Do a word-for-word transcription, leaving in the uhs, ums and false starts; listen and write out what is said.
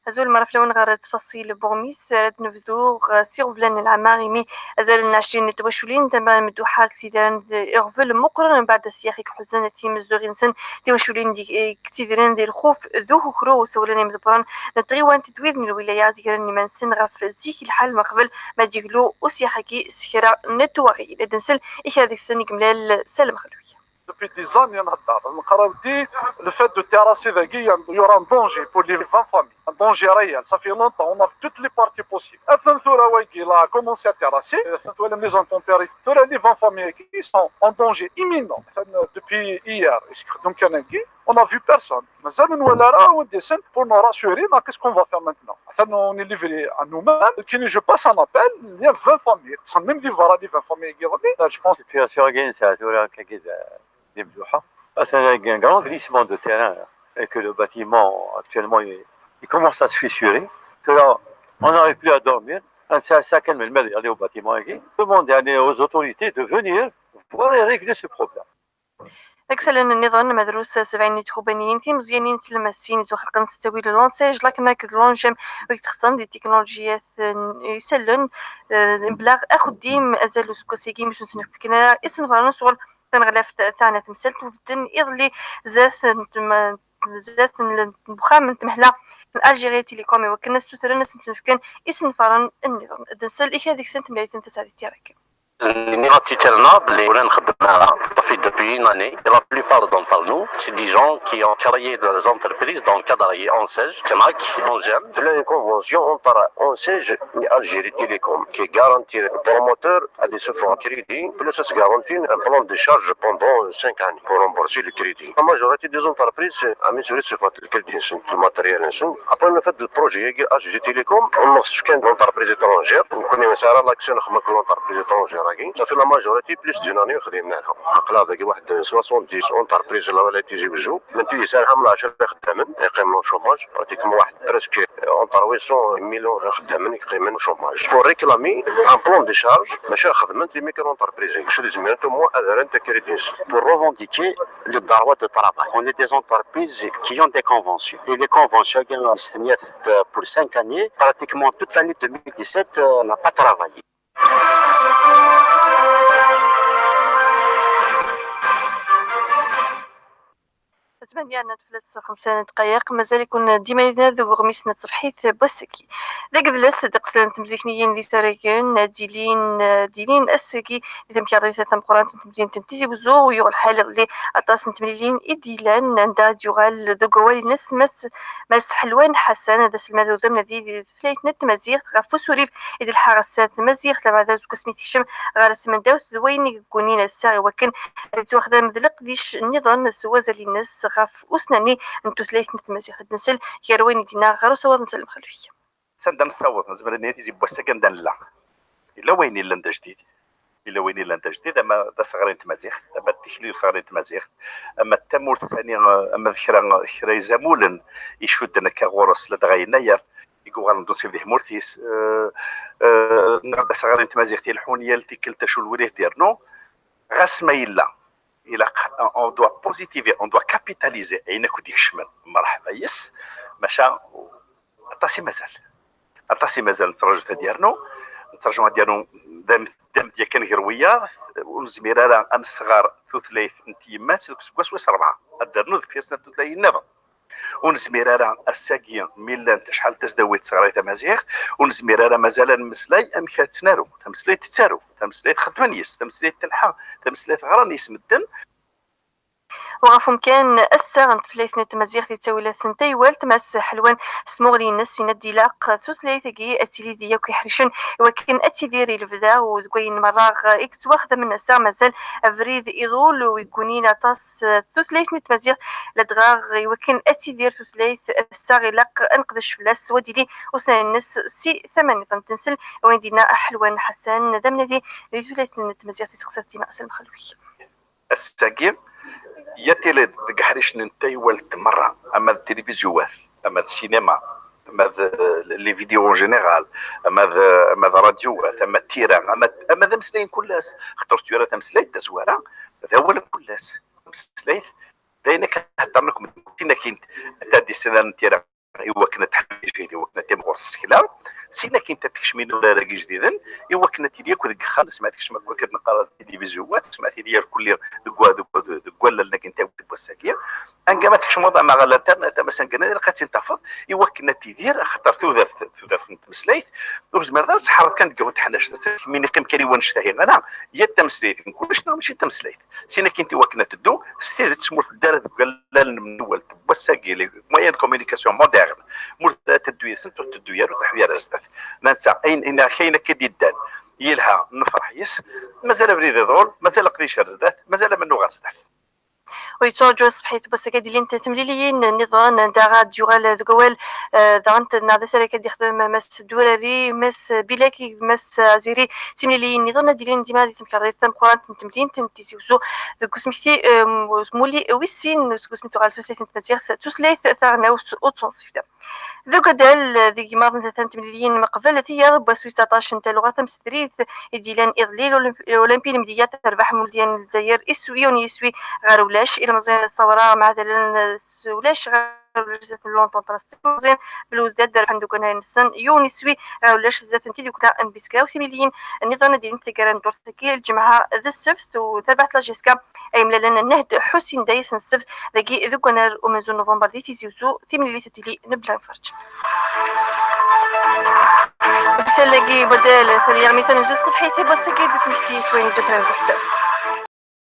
Azul mara fell-awen. Ɣer ttfaṣil n uɣmis ara d-nebdu, eh, s iɣeblan n leɛmer, imi azal n ɛecrin n twaculin n tama n Mduḥa deg Tidiren d iɣbel meqqren mbeɛd asyax i iḥuzan timezduɣin-nsen, tiwaculin di, i yettidiren di lxuf d ukukru. Usawlen imḍebbren n tɣiwant d wid n lwilaya d gren iman-nsen ɣef zik lḥal ma qbel ma d-yeglu usyax-agi s kra n twaɣil. Ad nsel i kra deg-sen i yemlal Salem Xelwi. Depuis des années, نهضر. نقراو دي le fait de terrasser dagi, il y aura un danger pour les vingt familles. Un danger réel. Ça fait longtemps, on a vu toutes les parties possibles. Atan tura wagi, il a commencé à terrasser. Atan tura les intempéries. Tura les vingt familles qui sont en danger imminent. Atan depuis hier, est-ce que donc, on a vu personne. مازال نولى راه وديسن pour nous rassurer. Qu'est-ce qu'on va faire maintenant? Atan on est livré à nous-mêmes. Qui je passe un appel, il y a vingt familles. Ça même les vingt familles. Je pense que la situation est ça, tura كاكيد. Di Mduḥa. Atan un grand glissement de terrain et que le bâtiment actuellement il, il commence à se fissurer. Que là, on n'arrive plus à dormir. Un sa- sac à main, aller au bâtiment ici. Demande يعني aux autorités de venir voir et régler ce problème. Deg isallen nniḍen, ma drus sebɛin n tḥubaniyin timeẓyanin d tlemmasiyin yettwaxelqen s ttawil n l'Ansej, la CNAC d l'ONGEM, wid ixeṣṣen di tiknulujiyat n isallen, eh, mebla axeddim azal useggas-agi, mi ur sen-fken ara isenfaren sɣur taneɣlaft taɛna temsalt, ubedden iḍelli zdat n tem-, zdat n l-, n uxxam n tmehla n Algérie Télécom, i wakken ad sutren ad sen-fken isenfaren nniḍen. Ad nsel i kra deg-sen, temlal-iten Taseɛdit Tirek. Nniɣ-ak éternel belli ur nxeddem ara. Ça fait depuis une année. Et la plupart d'entre nous, c'est des gens qui ont créé des entreprises dans le cadre Onsej, CNAC, ONGEM. Il y a une convention entre Onsej et Algérie Télécom qui garantit au promoteur à des subventions de crédit, plus ça garantit un plan de charge pendant cinq années pour rembourser le crédit. La majorité des entreprises, à mesure de ce fait, le crédit, c'est le matériel, c'est. Après, le fait du projet, Algérie Télécom, on a soutien d'entreprises étrangères. On connaît ça, l'action de l'entreprise étrangère. Ça fait la majorité, plus d'une année, on a aql-aɣ dagi waḥed soixante-dix entreprises la wala Tizi Ouzou. Même si ça, on a cherché à faire des, et quand même au chômage, pratiquement واحد, presque, euh, entre huit cents et mille ixeddamen i yeqqimen au chômage. Pour réclamer un plan de charge, maca xedment les micro-entreprises, maca d izmirent au moins ad rrent crédit. Pour revendiquer le droit de travail. On est des entreprises qui ont des conventions. Et les conventions, pour cinq années, pratiquement toute l'année deux mille dix-sept, euh, on n'a pas travaillé. Tmanya n flas xemsa n dqayeq, mazal-iken dima yid-neɣ deg uɣmis n tṣebḥit n wass-agi. D agedles ddeqs n temzikniyin d isaragen ad d-ilin, ad d-ilin ass-agi di temkarḍit tameqqrant n temdint n Tizi Wezzu, u yuɣ lḥal iḍelli aṭas n temlilin i d-yellan, anda ad d-yuɣal deg wawal-ines Mass, Mass Ḥelwan Ḥasan, d aselmad u d amnadi di tutlayt n tmaziɣt ɣef usurif i d-telḥa ass-a tmaziɣt, lameɛna deg wasmi tekcem ɣer tmendawt d wayen i yeggunin ass-a i wakken ad yettwaxdam d leqdic nniḍen s wazal-ines ɣef usnerni n tutlayt n tmaziɣt. Ad nsel gar wayen i d-yenna ɣer usawaḍ n Salem Xelwi. Sanda nessaweḍ, nezmer ad nini tizi n wass-agi anda nella. Yella wayen yellan d ajdid. Yella wayen yellan d ajdid, ama d aseɣri n tmaziɣt, ama d tikli n useɣri n tmaziɣt, ama d tamurt tani, ama d kra, kra izamulen icudden akka ɣur-s, ladɣa yennayer i yuɣalen d unsib di tmurt-is, eh, eh, neɣ d aseɣri n tmaziɣt ileḥḥun yal tikkelt acu n wurif d-yernu, ɣas ma yella, ilaq, on doit positiver, on doit capitaliser ayen akk d-ikecmen, mreḥba yes, maca aṭas i mazal. Aṭas i mazal nettraǧu ad yernu, nettraǧu ad yernu d am-, d amedya kan gar wiyaḍ, ur nezmir ara ad nesɣer tutlayt n tyemmat deg useggas wis rebɛa, ad d-ternu deffir-s tutlayin nniḍen. Ur nezmir ara ass-agi, mi llant acḥal n tasdawit d teɣri tamaziɣt, ur nezmir ara mazal ad nemmeslay amek ad tt-naru. Tameslayt tettaru, tameslayt xeddmen yes, tameslayt telḥa, tameslayt ɣran yes medden. U ɣef umkan, assaɣ n tutlayt n tmaziɣt yettawi-t-id taywalt, Mass Ḥelwan s tmuɣli-ines, yenna-d ilaq tutlayt-agi ad tili di yakk iḥricen i wakken ad tidir i lebda, u deg wayen merra i yettwaxdamen ass-a mazal abrid iḍul u yeggunin aṭas tutlayt n tmaziɣt, ladɣa i wakken ad tidir tutlayt ass-a ilaq ad neqdec fell-as s wadili usnan-ines si tama-nniḍen. Ad nsel i wayen d-yenna Ḥelwan Ḥasan, d amnadi di tutlayt n tmaziɣt, iseqsa-t Tina Salem Xelwi. Ass-agi, yat-ili-d deg iḥricen n taywalt merra, ama d tilivizyuwat, ama d sinima, ama d, eh, les vidéos en général, ama d, ama d radyuwat, ama d tira, ama d, ama d ameslay n kul ass. Xaṭer tura tameslayt d tazwara, d awal n kul ass. Tameslayt d ayen akka heddren akk medden, tin akin, anta d-issinaren n tira, i wakken ad teḥlu tijhil, i wakken ad timɣur tsekla. Sin akin ad tekcem inurar-agi ijdiden, i wakken ad tili akk deg yexxamen, tesma tekcem akk akken neqqar télévision, tesma tili irkelli deg wa-, deg wa-, deg wallalen akin tawit n wass-agi. Anga ma tkecmeḍ ama ɣer l'internet, ama s anga ilaq ad tt-in-tafeḍ, i wakken ad tidir, axaṭer tudert, tudert n tmeslayt, ur zmireḍ ara ad tḥerreḍ kan deg yiwet teḥnact, ad tt-, min iqqim kan i wanect-ahi. Ala, yal tameslayt n kullec neɣ mačči d tameslayt. Sin akin i wakken ad teddu, s tidet ur tedda ara deg wallalen n menwalt n wass-agi, les moyens de communication modernes, ur tedda ara teddu yid-sent, ur teddu ara, ur teḥwi ara ar zdat. Ma netta, ayen, ayen, ayen akka i d-yeddan, yelha, nefreḥ yes, mazal abrid iḍul, mazal aqdic ar zdat, mazal amennuɣ ar zdat. U yetturaǧu ṣṣbeḥ-it n wass-agi ad d-ilint temliliyin nniḍen, anda ad d-yuɣal deg wawal, eh, daɣen, neɣ d asarag ad d-yexdem Mass Durari, Mass Bilaki, Mass Aziri, timliliyin nniḍen ad d-ilin dima di temkarḍit tameqqrant n temdint n Tizi Wezzu deg usmekti, eh, Mulli wis sin seg wasmi tuɣal tutlayt n tmaziɣt d tutlayt taɣelnawt u d tunṣibt. Deg ugadal, deg imaḍ n tlata n temliliyin meqbel tiyaḍ n wass wis tseɛṭac n talɣa tamsedrit i d-yellan iḍelli, l'Olymp-, l'Olympi Lemdiyya terbeḥ Muldiya n Lezzayer iswi, yiwen yiswi ɣer ulac. Ilemẓiyen n Ṣawra mɛadalen s ulac ɣer ulac zdat n London Trust. Ilemẓiyen n Belouizdad rebḥen deg wanay-nsen yiwen iswi ɣer ulac zdat n tidukla n Biskaw. Timliliyin nniḍen ad d-ilint taggara n ddurt-agi, lǧemɛa d ssebt, u tarbaɛt n la J S K ay mlalen Nehd Ḥusin Dayes n ssebt dagi deg wannar umenzu n Nuvember di Tizi Wezzu, timlilit ad tili mebla lferǧ. Sal-agi wadal, sal-agi ɣmis amenzu ṣṣbeḥ-it i wass-agi d asmekti s wayen d-ufran deg-s.